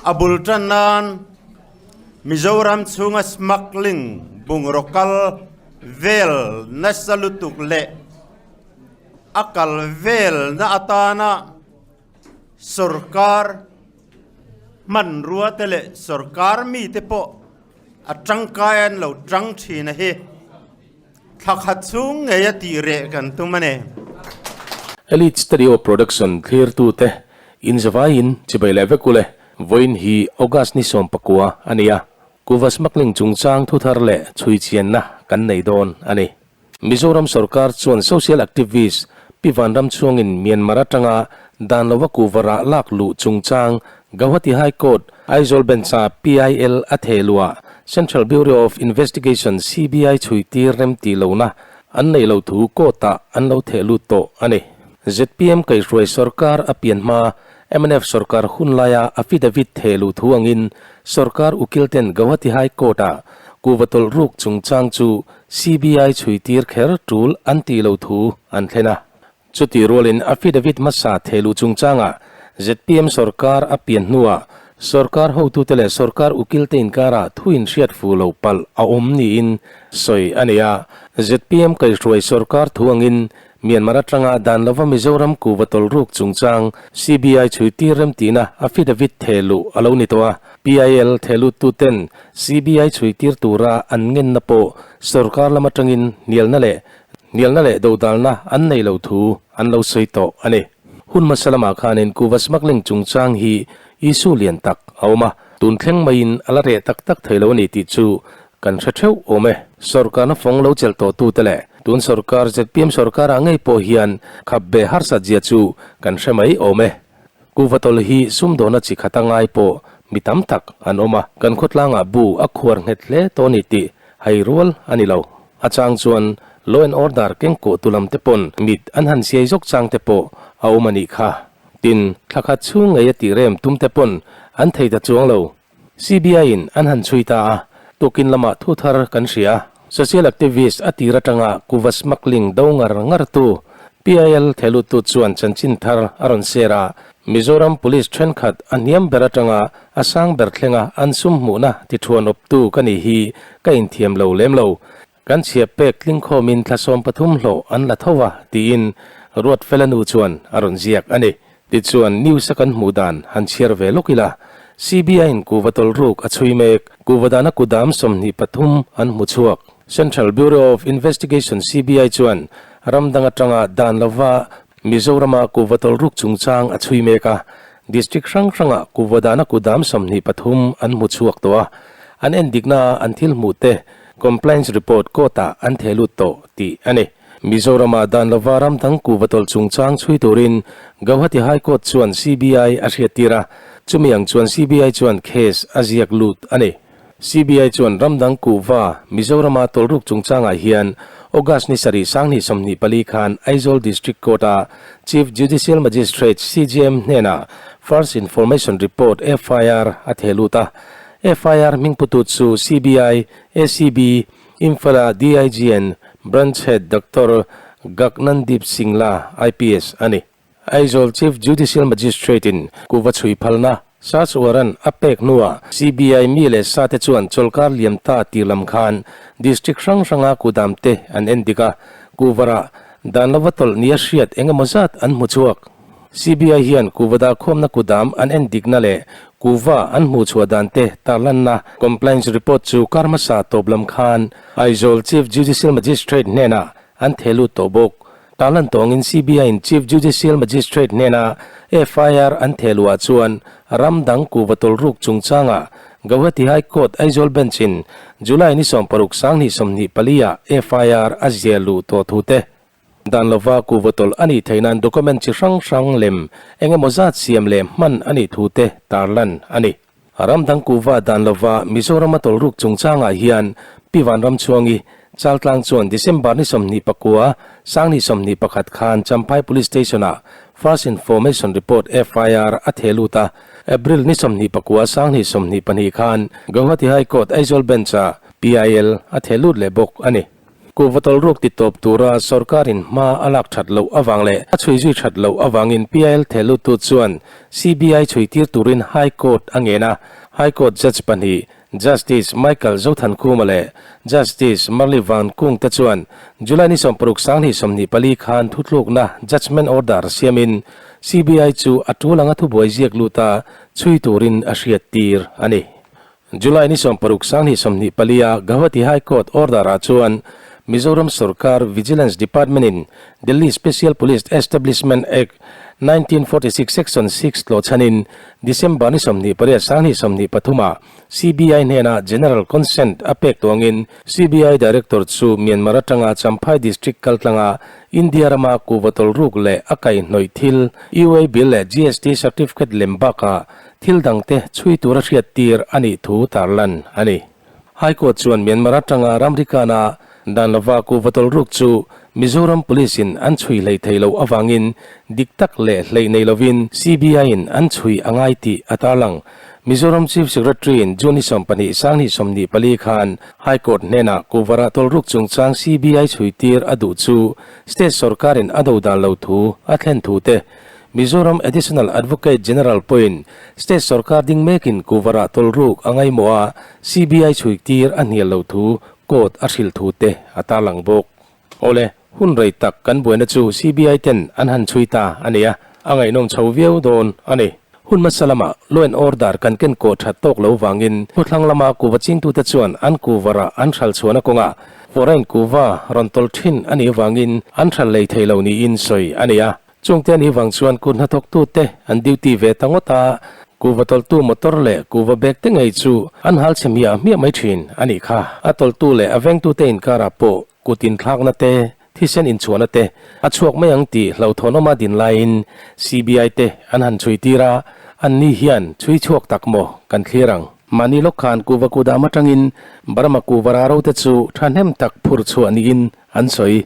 A bul tan nan Mizoram chhunga smuggling bungraw kal vel nasa lutuk leh a kal velna atana sorkar hmanrua te leh sorkar mite pawh a tangkai an lo tang thin a hi. Thla khat chhung ngei a tih reh kan tum a ni. Elite Stereo Production thlirtute inzavaiin chibai leh vek ule. Vawiin hi August ni 19 a ni a, Kuva smuggling chungchang thuthar leh chhuichianna kan nei dawn a ni. Mizoram sorkar chuan social activist Pi Vanram chhuangin Myanmar atanga dan lova kuva rah lak luh chungchang Gauhati High Court, Aizawl Bench-a PIL a theh luah Central Bureau of Investigation, CBI, chhuitir rem tih lohna an neih loh thu court-ah an lo theh lut tawh a ni. Zpm kaihhruai sorkar a pian hma mnf sorkar hun laia affidavit theh luh thu angin sorkar ukilten Gauhati High Court-ah kuva tawlh ruk chungchang chu CBI chhuitir kher tul an tih loh thu an thlen a. Chutih rualin affidavit hmasa theh luh chungchangah zpm sorkar a pian hnuah sorkar hotute leh sorkar ukilte inkarah thu inhriat fuh loh palh a awm niin sawi a nei a. Zpm kaihhruai sorkar thu angin Myanmar atanga dan lova Mizoram kuhva tawlh ruk chungchang CBI chhuitir remtihna affidavit theh luh a lo ni tawh a. PIL theh luttuten CBI chhuitir tura an ngenna pawh sorkar lam atangin hnialna leh hnialna leh dodalna an nei lo thu an lo sawi tawh a ni. Hun hmasa lamah khanin kuhva smuggling chungchang hi issue lian tak a awm a, tun thleng maiin a la reh tak tak thei lo a ni tih chu Kan hre theuh awm e. Sorkarna fawng lo chelh tawh tute leh tun sorkar zpm sorkarah ngei pawh hian khap ve harsat zia chu kan hre mai awm e. Kuhva tawlh hi sumdawna chi khata ngai pawh mi tam tak an awm a, kan khawtlangah bu a khuar nghet hle tawh a ni tih hai rual a ni lo. A chang chuan law and order keng kawh tu lam te pawn mit an han siai zawk chang te pawh a awm a nih kha. Tin, thla khat chhung ngei a tih rem tum te pawn an thei ta chuang lo. CBI in an han chhui ta a, tukin lamah thu thar kan hria. Social activist a tir atanga kuva smuggling do ngar ngar tu PIL thehluttu chuan chanchin thar a rawn share a, Mizoram Police thenkhat a hniam ber atanga a sang ber thlenga an sum hmuhna tithuan awptu ka nih hi ka inthiam lo lem lo. Kan chhia pek tlingkhawmin thla 13 hlawh an la tho a, tiin Ruatfela nu chuan a rawn ziak a ni. Tichuan, news a kan hmuh dan han chhiar ve lawk ila, CBI-in kuhva tawlh ruk a chhui mek, kuhva dana kudam 23 an hmu chhuak. Central Bureau of Investigation, CBI, chuan ram dang atanga dan lova Mizorama kuhva tawlh ruk chungchang a chhui mek a, district hrang hrangah kuhva dana kudam 23 an hmu chhuak tawh a, an endikna an thil hmuh te Compliance report court-ah an theh lut tawh tih a ni. Mizorama dan lova ram dang kuhva tawlh chungchang chhui turin Gauhati High Court chuan CBI a hriattir a, chumi ang chuan CBI chuan case a ziak lut a ni. CBI chuan ram dang kuhva Mizorama tawlh ruk chungchangah hian August ni 7 2024 khan Aizawl District Court-a Chief Judicial Magistrate, CJM, hnenah First Information Report, FIR, a theh lut a. FIR hmingputu chu CBI, ACB, Imphal-a DIG and Branch Head Doctor Gagnandeep Singla, IPS, a ni. Aizawl Chief Judicial Magistrate-in kuhva chhui phalna search warrant a pek hnuah CBI mi leh sa te chuan chawlkar liam ta tir lam khan District hrang hranga kudam te an en dik a, kuhvarah dan lova tawlh nia hriat eng emaw zat an hmu chhuak. CBI hian kuhva dahkhawmna kudam an en dikna leh kuhva an hmuhchhuah dan te tarlanna compliance report chu kar hmasa tawp lam khan Aizawl Chief Judicial Magistrate hnenah an theh lut tawh bawk. Tarlan tawngin CBI-in Chief Judicial Magistrate hnena FIR an theh luhah chuan ram dang kuhva tawlh ruk chungchangah Gauhati High Court Aizawl Bench-in July ni 16 2024 ah FIR a ziah luh tawh thu te Dan lova kuhva tawlh a nih theih nan document chi hrang hrang lem eng emaw zat siam leh hman a nih thu te tarlan a ni. Ram dang kuhva dan lova Mizorama tawlh ruk chungchangah hian Pi Vanramchhuangi Chaltlang chuan December ni 29 2021 khan Champhai Police Station-ah First Information Report, FIR, a theh lut a, April ni 29 2022 khan Gauhati High Court Aizawl Bench-ah PIL a theh lut leh bawk a ni. Kuhva tawlruk titawp tura sorkarin hma a lak that loh avang leh a chhui zui that loh avangin PIL thehluttu chuan CBI chhui tir turin High Court a ngen a. High Court Judge pahnih, Justice Michael Zothankhuma leh Justice Marli Van Kung te chuan July ni 60 2024 khan thutlukna judgement order siamin CBI chu a tul anga thubuai ziak luta chhui turin a hriat tir a ni. July ni 60 2024 a Guwahati High Court order ah chuan Mizoram sorkar Vigilance Department in Delhi Special Police Establishment Act, 1946 Section 6 tlawh chhanin December ni 28 2023 ah CBI hnenah General Consent a pek tuangin CBI Director chu Myanmar atanga Champhai District kaltlanga India rama kuhva tawlruk leh a kaihhnawih thil, UA Bill leh GST Certificate lem bakah thil dangte chhui tura hriat tir a nih thu tarlan a ni. High Court chuan Myanmar atanga ramrikana dan lova kuhva tawlruk chu Mizoram Police in an chhui hlei thei loh avangin dik tak leh hleih nei lovin CBI in an chhui a ngai tih a tarlang. Mizoram Chief Secretary in June ni 12 2024 khan High Court hnenah kuhvara tawlruk chungchang CBI chhui tir a duh chu State sorkarin a do dan lo thu a thlen thu te Mizoram Additional Advocate General pawhin State sorkar ding mekin kuhvara tawlruk a ngaimawh a, CBI chhui tir a hnial lo thu court a hrilh thu te a tarlang bawk. Awle, hun rei tak kan buaina chu CBI ten an han chhui ta a nia, a ngaihnawm chho viau dawn a ni. Hun hmasa lamah law and order kan ken kawh that tawk lo vangin khawthlang lama kuhva chingtute chuan an kuhvarah an hral chhuahna kawngah foreign kuhva rawn tawlh thin a nih avangin an hral lei thei lo niin sawi a ni a. Chungte a nih vang chuan kut hnathawktute an duty ve ta ngawt a, kuhva tawlhtu motor leh kuhva bag te ngei chu an hal chhe hmiah hmiah mai thin a nih kha. A tawlhtu leh a vengtute inkarah pawh kut inthlakna te, thisen inchhuahna te a chhuak mai ang tih hlauhthawnawma din laiin CBI te an han chhui tir a, anni hian chhui chhuak tak maw kan thlir ang. Mahni lawk khan kuhva kudam atangin Burma kuhva raro te chu thahnem tak phur chhuah niin an sawi.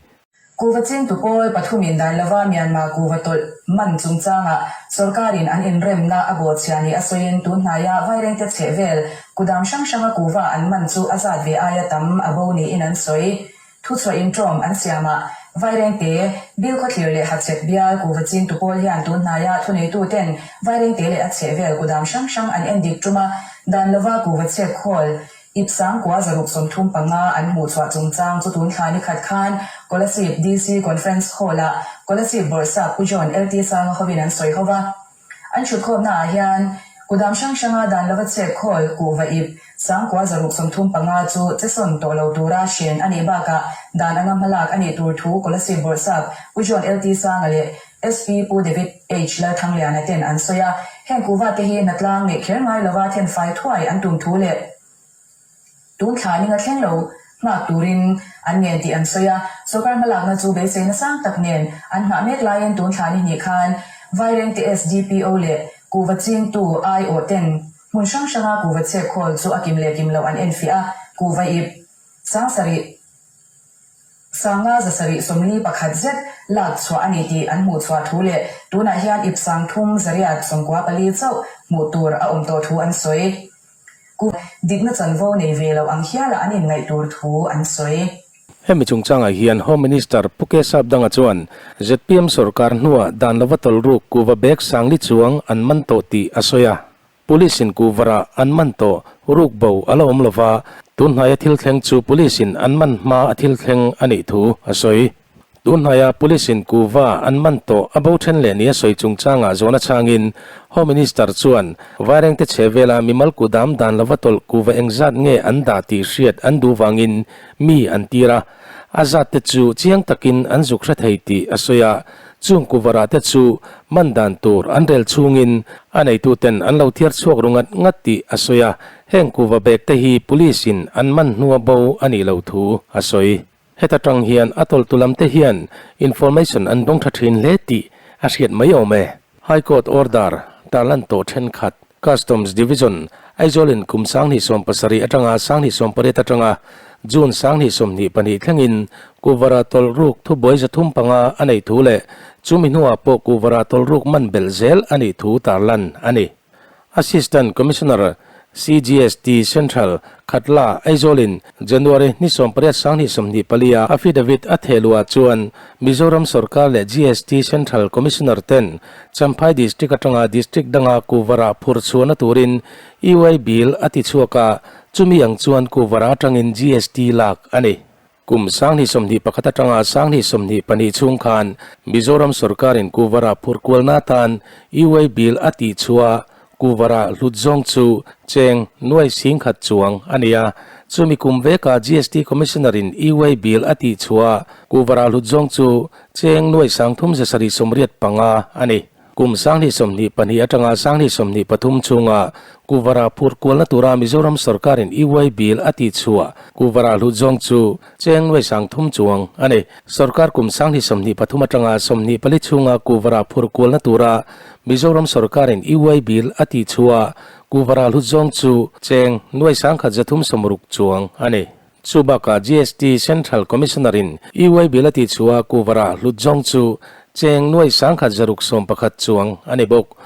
Kuhva chingtu pawl pathumin dan lova Myanmar kuhva tawlh man chungchangah sorkarin an inremna a bawhchhia ni a sawiin tun hnaia Vairengte chheh vel kudam hrang hranga kuhva an man chu a zat ve aia tam a bo niin an sawi. Thuchhuah inṭawm an siamah Vairengte, Bilkhawthlir leh Hachhek bial kuhva chingtu pawl hian tun hnaia thuneituten Vairengte leh a chheh vel kudam hrang hrang an endik ṭuma dan lova kuhva chhek khawl Ip 90 635 an hmuh chhuah chungchang chu tun thla ni khat khan Kolasib DC Conference Hall-ah Kolasib Bawrhsap Pu John LT Sanga hovin an sawi ho va. An thutkhawmna ah hian kudam hrang hranga dan lova chek khawl kuhva ip 9635 chu chesawn tawh lo tura hren a nih bakah dan anga hmalak a nih tur thu Kolasib Bawrhsap Pu John LT Sanga leh SP Pu David H Lalthangliana ten an sawi a, heng kuhva te hi hnatlang neih kher ngai lova thenfai thuai an tum thu leh tun thla ninga thleng lo nghak turin an ngen tih an sawi a. Sorkar hmalakna chu beiseina sang tak nen an nghah mek laiin tun thla ni hnih khan Vairengte SDPO leh kuhva chingtu aiawh ten hmun hrang hranga kuhva chhek khawl chu a kim leh kim loh an enfiah a, kuhva ip 7000 741 zet lak chhuah a ni tih an hmuh chhuah thu leh tunah hian ip 3894 chauh hmuh tur a awm tawh thu an sawi. Ku dikna chanvo nei ve lo ang hiala an inngaih tur thu an sawi. Hemi chungchangah hian Home Minister Pu K Sapdanga chuan zpm sorkar hnuah dan lova tawlruk kuhva bag 4000 chuang an man tawh tih a sawi a. Police in kuhvarah an man tawh, ruk bo a la awm lova, tun hnaia thil thleng chu Police in an man hma a thil thleng a nih thu a sawi. Tun hnaia Police in kuhva an man tawh a bo then leh ni a sawi chungchangah zawhna chhangin Home Minister chuan Vairengte chhe vela mimal kudam dan lova tawlh kuhva engzat nge an dah tih hriat an duh vangin mi an tir a, a zat te chu chiang takin an zuk hre thei tih a sawi a. Chung kuvarah te chu man dan tur an rel chhungin a neituten an lo thiar chhuak ru ngat ngat tih a sawi a, heng kuva bag te hi police in an man hnua bo a nih loh thu a sawi. Heta tang hian a tawlhtu lam te hian information an dawng tha thin hle tih a hriat mai awm e. High Court order tarlan tawh thenkhat Customs Division, Aizawl in kum 2017 atanga 2018 atanga June 2022 thlengin Kuvara tawlh ruk thubuai 305 a neih thu leh chumi hnuah pawh Kuvara tawlh ruk man belh zel a nih thu tarlan a ni. Assistant Commissioner CGST Central, Khatla, Aizawlin January ni 18 2024 a affidavit a theh luhah chuan Mizoram sorkar leh GST Central Commissioner ten Champhai District atanga District danga kuvarah phur chhuahna turin EY Bill a ti chhuak a, chumi ang chuan kuvarah atangin GST lak a ni. Kum 2021 atanga 2022 chhung khan Mizoram sorkarin Kuvara phur kualna atan E-way bill a tih chhuah Kuvara hlut zawng chu cheng nuai 10,000 chuang a ni a. Chumi kum veka GST Commissioner-in E-way bill a tih chhuah Kuvara hlut zawng chu cheng nuai 3785 a ni. Kum 2022 atanga 2023 chhunga Kuvara phur kualna tura Mizoram sorkarin EY bill a tih chhuah Kuvara hlut zawng chu cheng nuai 30 chuang a ni. Sorkar kum 2023 atanga 24 chhunga Kuvara phur kualna tura Mizoram sorkarin EY bill a tih chhuah Kuvara hlut zawng chu cheng nuai 1360 chuang a ni. Chu bakah GST Central Commissioner-in EY bill a tih chhuah Kuvara hlut zawng chu cheng nuai 1611 chuang a ni bawk.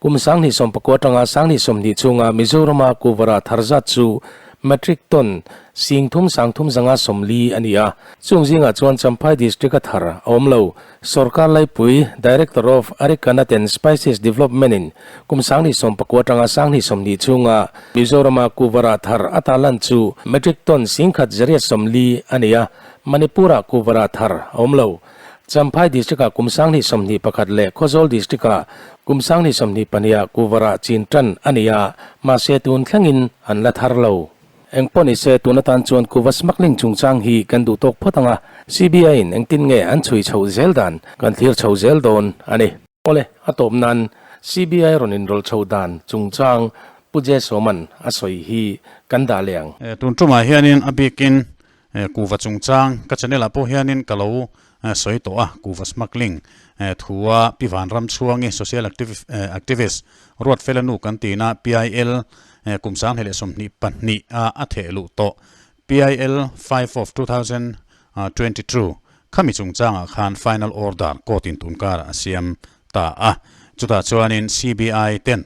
Kum 2019 atanga 2020 chhunga Mizorama Kuvara thar zat chu metric ton 33,350 a ni a. Chung zingah chuan Champhai District-a thar a awm lo. Sorkar laipui Director of Arecanut and Spices Development-in kum 2019 atanga 2020 chhunga Mizorama Kuvara thar a tarlan chu metric ton 10,840 a ni a, Manipur-ah Kuvara thar a awm lo. Champhai District-ah kum 2021 leh Khawzawl District-ah kum 2022-ah Kuvara chin tan a ni a, mahse tun thlengin an la thar lo. Engpawh ni se, tun atan chuan kuva smuggling chungchang hi kan duh tawk phawt ang a, CBI-in engtin nge an chhui chhoh zel dan kan thlir chho zel dawn a ni. Awle, a tawp nan CBI rawn inrawlh chho dan chungchang Pu J Sawman a sawi hi kan dah leh ang. Tun tumah hianin a bikin kuva chungchang ka channel ah pawh hianin ka lo sawi tawh a, kuva smuggling thua Pi Vanram Chhuangi social activist Ruatfela nu kan tina PIL Kum 2022 a a theh luh tawh PIL 5 of 2022 khami chungchangah khan final order court in tunkar a siam ta a. Chutah chuanin CBI ten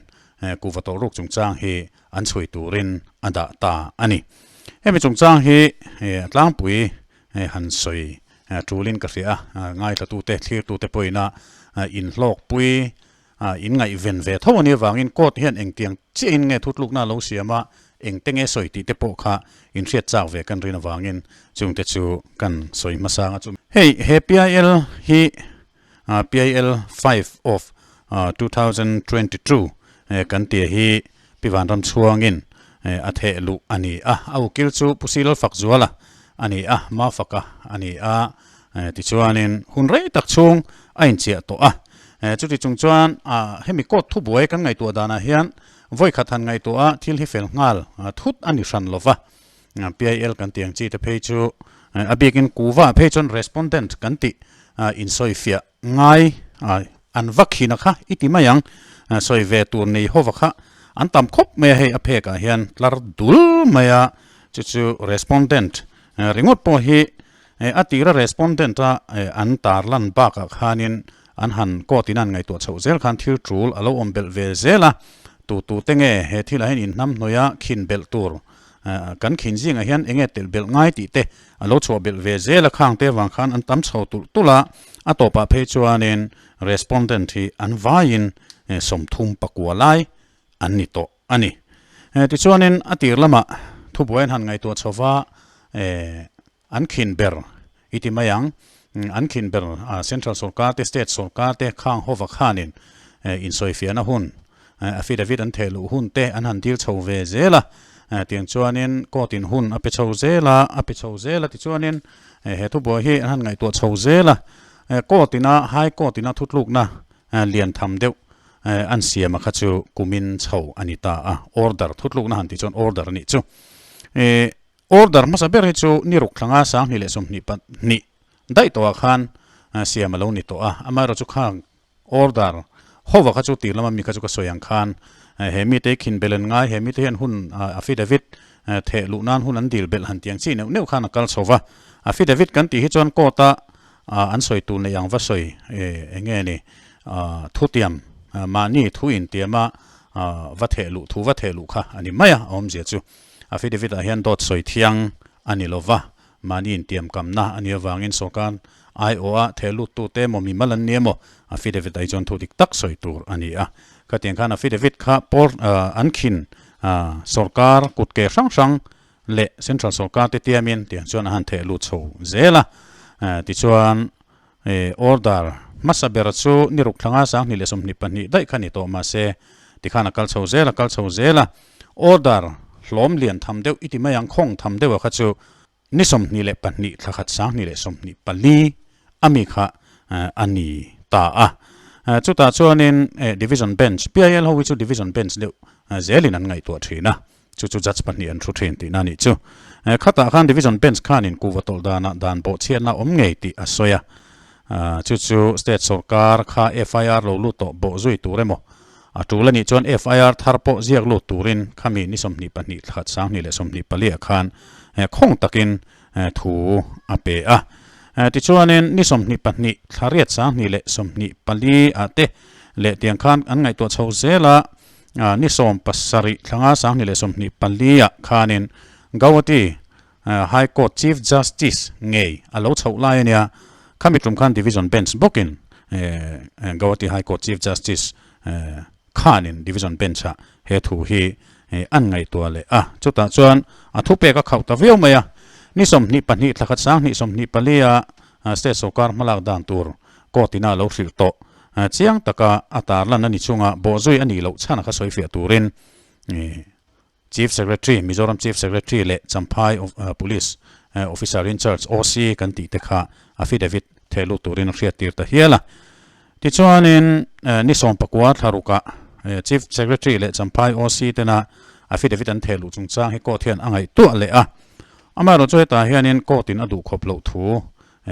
kuhva tawlhruk chungchang hi an chhui turin a dah ta a ni. Hemi chungchang hi a tlangpui han sawi tulin ka hria a, ngaithlatute thlirtute pawhin a inhlawkpui A inngaihven ve tho a nih avangin court hian engtiang chiahin nge thutlukna a lo siam a, engte nge sawi tih te pawh kha inhriat chak ve kan rin avangin chungte chu kan sawi hmasa ang a chu. Hei he PIL hi PIL 5 of 2022 kan tia hi Pi Vanram chhuangin a theh luh a ni a, a ukil chu Pu Silal Fakzuala a ni a, Mafaka a ni a. Tichuanin hun rei tak chhung a inchiah tawh a. Chuti chung chuan hemi court thubuai kan ngaihtuah danah hian vawi khat han ngaihtuah a thil hi fel nghal thut a ni hran lo va. PIL kan tih ang chi te phei chu a bikin kuva phei chuan respondent kan tih insawifiah ngai an va khin a kha i ti mai ang. Sawi ve tur nei hova kha an tam khawp mai a, hei a phekah hian tlar dul mai a, chu chu respondent ringawt pawh hi A tira respondent a an tarlan bakah khanin an han court in an ngaihtuah chhoh zel khan thil tul a lo awm belh ve zel a, tu tu te nge he thilah hian inhnamhnawih a khin belh tur kan khin zingah hian enge telh belh ngai tih te a lo chhuah belh ve zel a, khang te avang khan an tam chho tulh tulh a, a tawpah phei chuanin respondent hi an vaiin 34 lai an ni tawh a ni. Tichuanin a tir lamah thubuai an han ngaihtuah chho va, An khin ber i ti mai ang. An khin ber Central sorkar te State sorkar te khang hova khanin insawifiahna hun affidavit an theh luh hun te an han dil chho ve zel a. Tiang chuanin court in hun a pe chho zel a, a pe chho zel a tichuanin he thubuai hi an han ngaihtuah chho zel a. Court ina High Court ina thutlukna lian tham deuh an siam a kha chu kumin chho a ni ta a. Order thutlukna han tih chuan order a nih chu. Order hmasa ber hi chu ni ruk thlanga 2022 daih tawhah khan siam a lo ni tawh a, amaherawhchu kha order hova kha chu tir lama mi kha chu ka sawi ang khan he mite hi khin belh an ngai, he mite hian hun affidavit theh luh nan hun an dil belh han tiang chi neuh neuh khan a kal chho va. Affidavit kan tih hi chuan court a an sawi tur neih ang va sawi eng nge ni thutiam mahni thu intiama. va theh luh thu va theh luh kha a ni mai a, a awmzia chu affidavit ah hian dawt sawi thiang a ni lova, mahni intiamkamna a nih avangin sawrkar aiawha theh lut tute emaw mimal an ni emaw affidavit ah hi chuan thu dik tak sawi tur a ni a. Khatiang khan affidavit kha pawr an khin sawrkar kutke hrang hrang leh central sawrkar te tiamin tiang chuan a han theh lut chho zel a, tichuan Order hmasa ber chu ni ruk thlanga 2022 daih kha ni tawh mahse tikhan a kal chho zel a kal chho zel a, order hlawm lian tham deuh i ti mai ang khawng tham deuha kha chu ni 22 thla khat 2024 a mi kha a ni ta a. Chutah chuanin Division Bench, PIL ho hi chu Division Bench deuh zelin an ngaihtuah thin a. Chu chu judge pahnih an thu thin tihna a nih chu. Khatah khan division bench khanin kuhva tawlh danah dan bawhchhiatna awm ngei tih a sawi a. Chu chu state sorkar kha FIR lo lut tawh bawh zui tur emaw a tul a nih chuan FIR thar pawh ziak lut turin khami ni 22 thlakhat 2024 ah khan khawng takin thu a pe a. Tichuanin ni 22 thla riat 2024 ah te leh tiang khan an ngaihtuah chho zel a. Ni 17 thlanga 2024 ah khanin Gauhati High Court Chief Justice ngei a lo chhoh lai a nia. Khami tum khan Division Bench bawkin Gauhati High Court Chief Justice khanin Division Bench ah he thu hi an ngaihtuah leh a. Chutah chuan a thupek a khauh ta viau mai a. Ni 22 thla khat 2024 ah State sawrkar hmalak dan tur Court ina lo hrilh tawh. Chiang taka a tarlan a ni chunga bawhzui a nih loh chhan a kha sawi fiah turin Chief Secretary, Mizoram Chief Secretary leh Champhai Police Officer in Charge, OC, kan tih te kha affidavit theh lut turin a hriat tir ta hial a. Tichuanin ni 19 thlarukah Chief Secretary leh Champhai OC tena affidavit an theh luh chungchang hi court hian a ngaihtuah leh a. Amaherawhchu hetah hianin court in a duhkhawp loh thu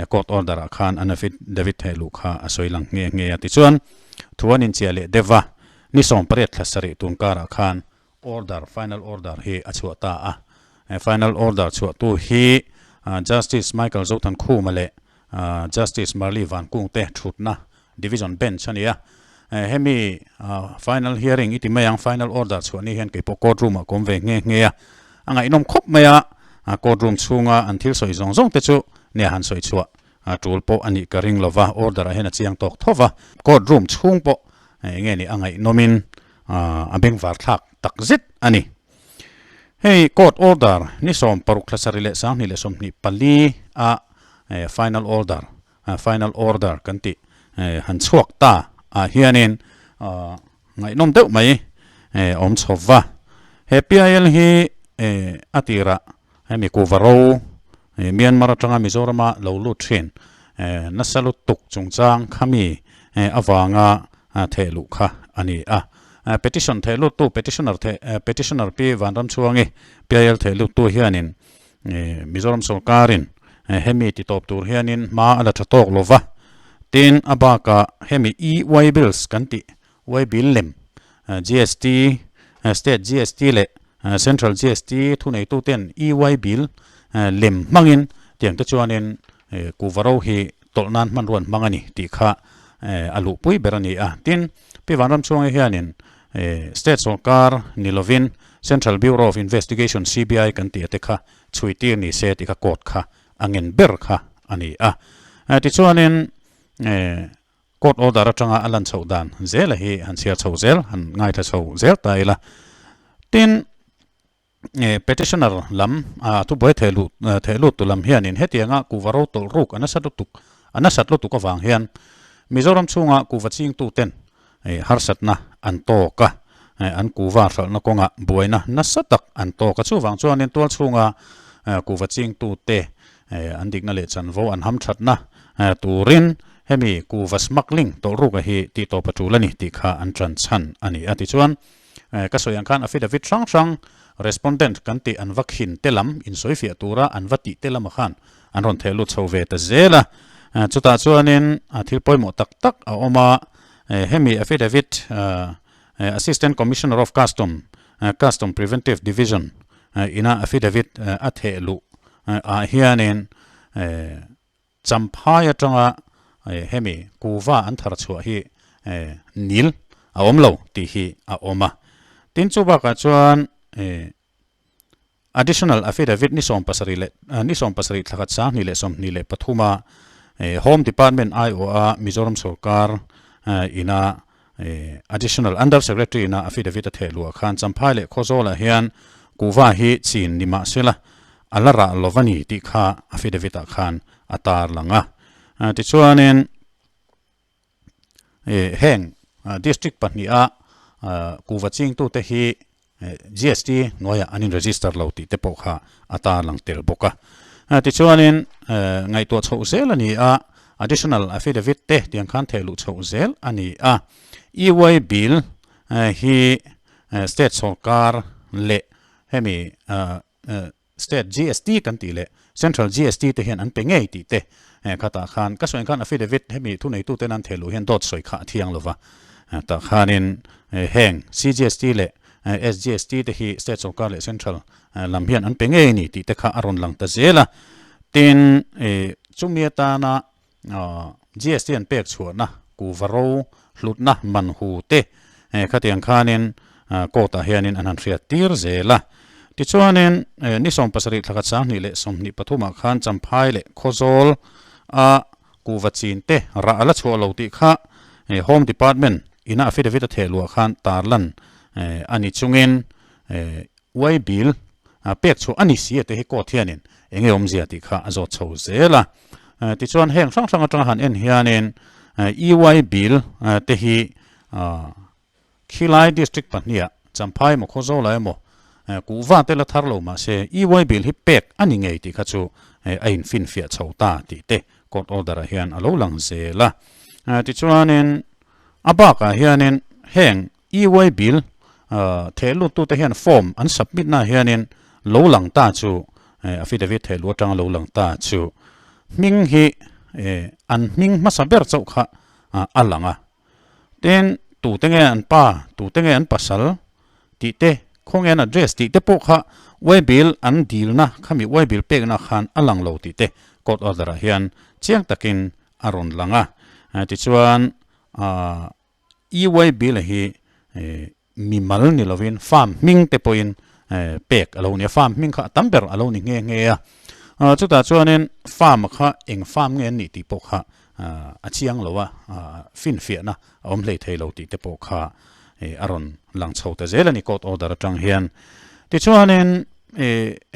Court order ah khan an affidavit theh luh kha a sawi lang nghe nghe a. Tichuan, thu an inchiah leh deuh va, ni 18 thla sarih tun karah khan order, final order hi a chhuah ta a. Final order chhuahtu hi Justice Michael Zothankhuma leh Justice Marli Vankungte thutna Division Bench a ni a. Hemi final hearing i ti mai ang, final order chhuah ni hian keipawh court room ah ka awm ve nghe nghe a. A ngaihnawm khawp mai a, court room chhunga an thil sawi zawng zawng te chu nia han sawi chhuah tul pawh a nih ka ring lo va, order ah hian a chiang tawk tho va. Court room chhung pawh enge ni a ngaihnawmin a bengvar thlak tak zet a ni. Hei court order ni 16 thla sarih leh 2024 a final order Final order kan tih han chhuak ta ah hianin ngaihnawm deuh mai awm chho va. He PIL hi a tirah hemi kuhva ro Myanmar atanga Mizorama lo lut thin nasa lutuk chungchang khami avanga theh luh kha a ni a. Petition theh luttu petitioner theh petitioner Pi Vanramchhuangi PIL theh luttu hianin Mizoram sorkarin hemi ti tawp tur hianin hma a la tha tawk lo va, tin a bakah hemi e-way bills kan tih way bill lem GST, state GST leh central GST thuneituten e-way bill lem hmangin tiang te chuanin kuhva ro hi tawlh nan hmanruan hmang a ni tih kha a luhpui ber a ni a. Tin, Pi Vanramchhuangi hianin State sorkar ni lovin Central Bureau of Investigation, CBI, kan tih a te kha chhui tir ni se tih kha court kha a ngen ber kha a ni a. Tichuanin court order atanga a lan chhoh dan zela hi han chhiar chho zel, han ngaithla chho zel ta ila. Tin, petitioner lam thubuai theh luh theh lut tu lam hianin hetianga kuhva ro tawlh ruk a nasa lutuk a nasat lutuk avang hian Mizoram chhunga kuhva chingtu ten harsatna an tawk a, an kuhva hralhna kawngah buaina nasa tak an tawk a. Chuvang chuanin tual chhunga kuhva chingtu te an dikna leh chanvo an hamthatna turin hemi kuhva smuggling tawlh ruka hi tihtawp a tul a ni tih kha an tan chhan a ni a. Tichuan ka sawi ang khan affidavit hrang hrang respondent kan tih an va khin te lam insawifiah tura an va tih te lamah khan an rawn theh lut chho ve ta zel a. Chutah chuanin thil pawimawh tak tak a awm a, hemi affidavit Assistant Commissioner of Custom, Custom Preventive Division ina affidavit a theh luh ah hianin Champhai atanga hemi kuva an thar chhuah hi nil a awm lo tih hi a awm a. Tin chu bakah chuan Additional Affidavit ni 70 leh ni 70 thlakhat 2023 a Home Department aiawha Mizoram sorkar ina Additional Under Secretary ina affidavit a theh luah khan Champhai leh Khawzawlah hian kuhva hi chin ni mahsela a la rah lo va ni tih kha affidavit ah khan a tarlang a. Tichuanin Heng district pahniha kuhva chingtute hi GST hnuaiah an in-register lo tih te pawh kha a tarlang tel bawk a. Tichuanin ngaihtuah chhoh zel a ni a, additional affidavit te tiang khan theh luh chhoh zel a ni a. EY bill hi state sawrkar leh hemi State GST kan tih leh Central GST te hian an pe ngei tih te khatah khan ka sawi ang khan affidavit hemi thuneitu ten an theh luh hian dawt sawi kha a thiang lova tah khanin heng CGST leh SGST te hi State sawrkar leh Central lam hian an pe ngei ni tih te kha a rawn lang ta zel a. Tin, chumi atana GST an pek chhuahna kuhva ro hlutna man hu te khatiang khanin court ah hianin an han hriat tir zel a. Tichuanin ni 70 thlakhat 2023 ah khan Champhai leh Khawzawl a kuhva chin te rah a la chhuah lo tih kha Home Department ina affidavit a theh luah khan tarlan a ni chungin Uai bill pek chhuah a ni si a te hi court hianin eng nge awmzia tih kha a zawt chho zel a. Tichuan heng hrang hrang atanga han en hianin EY bill te hi khilai district pahniha Champhai emaw Khawzawla emaw kuhva te la thar lo mahse EY bill hi pek a ni ngei tih kha chu a infinfiah chho ta tih te court order ah hian a lo lang zel a. Tichuanin a bakah hianin heng EY bill theh luttute hian form an submit na hianin lo lang ta chu affidavit theh lu atanga lo lang ta chu hming hi an hming hmasa ber chauh kha a lang a. Tin, tute nge an pa, tute nge an pasal tih te, khawnge an address tih te pawh kha EY bill an dilna khami EY bill pekna khan a lang lo tih te court order ah hian chiang takin a rawn lang a. Tichuan EY bill hi mimal ni lovin farm hming te pawhin pek a lo ni a, farm hming kha a tam ber a lo ni nghe nghe a. Chutah chuanin farm kha eng farm nge an nih tih pawh kha a chiang lo a, finfiahna a awm hlei thei lo tih te pawh kha a rawn lang chho ta zel a ni court order atang hian. Tichuanin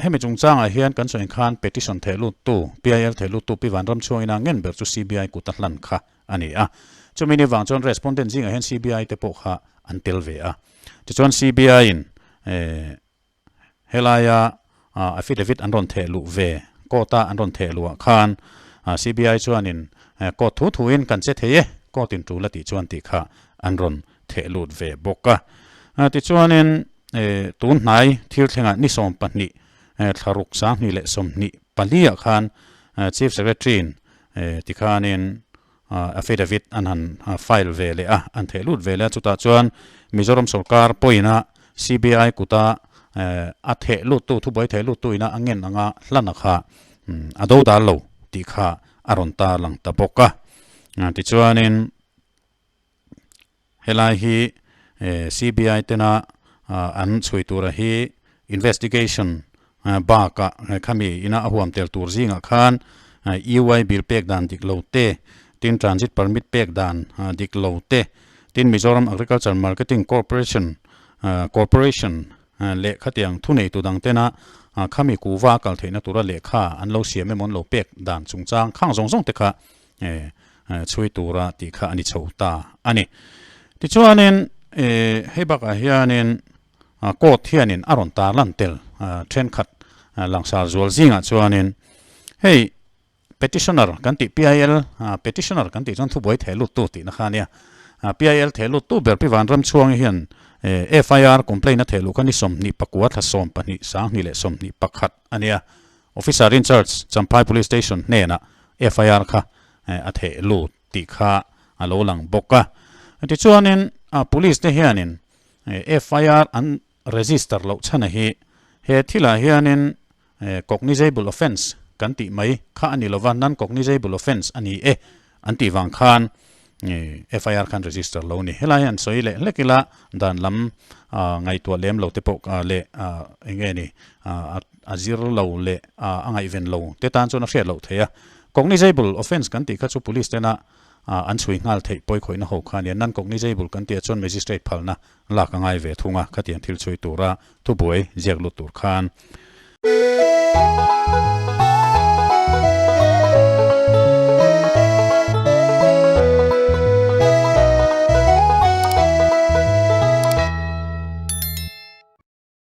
hemi chungchangah hian kan sawi khan petition theh luttu, PIL theh luttu Pi Vanramchhuangina ngen ber chu CBI kut a hlan kha a ni a. Chumi ni vang chuan respondent zingah hian CBI te pawh kha an tel ve a. Tichuan CBI in helaia affidavit an rawn theh luh ve, court a an rawn theh luh ah khan CBI chuanin court thu thu in kan che thei e, court in tul a tih chuan tih kha an rawn theh lut ve bawk a. Tichuanin tun hnai thil thlengah ni 12 thlaruk 2024 ah khan Chief Secretary in Tikhanin affidavit an han file ve leh a, an theh lut ve leh a, chutah chuan Mizoram sorkar pawina CBI kuta a theh luttu, thubuai theh luttu ina a ngen anga hlana kha a do dal lo tih kha a rawn tarlang ta bawk a. Tichuanin Helai hi CBI tena an chhui tura hi investigation bakah khami ina a huam tel tur zingah khan EY bill pek dan dik lo te, tin transit permit pek dan dik lo te, tin Mizoram Agriculture Marketing Corporation Corporation leh khatiang thuneitu dang tena khami kuhva a kal theihna tura lehkha an lo siam emaw an lo pek dan chungchang khang zawng zawng te kha chhui tura tih kha a ni chho ta a ni. Tichuanin hei bakah hianin court hianin a rawn tarlan tel thenkhat langsar zual zingah chuanin hei petitioner kan tih PIL petitioner kan tih chuan thubuai theh lut tu tihna kha a nia. PIL theh lut tu ber Pi Vanramchhuangi hian FIR complaint a theh luh kha ni 24 thla 12 2021 a nia. Officer in charge Champhai Police Station hnenah FIR kha a theh lut tih kha a lo lang bawk a. Tichuanin Police te hianin FIR an register loh chhan hi he thilah hianin cognizable offence kan tih mai kha a ni lova, non-cognizable offence a ni e an tih vang khan. FIR khan register lo ni. Helai hi an sawi leh hlek ila dan lam ngaihtuah lem lo te pawh leh eng nge ni a zir lo leh a ngaihven lo te tan chuan a hriat loh theih a. Cognizable offence kan tih kha chu police tena an chhui nghal theih pawikhawihna ho kha a nia. Non-cognizable kan tih ah chuan magistrate phalna lak a ngai ve thung a, khatiang thil chhui tura thubuai ziak lut tur khan.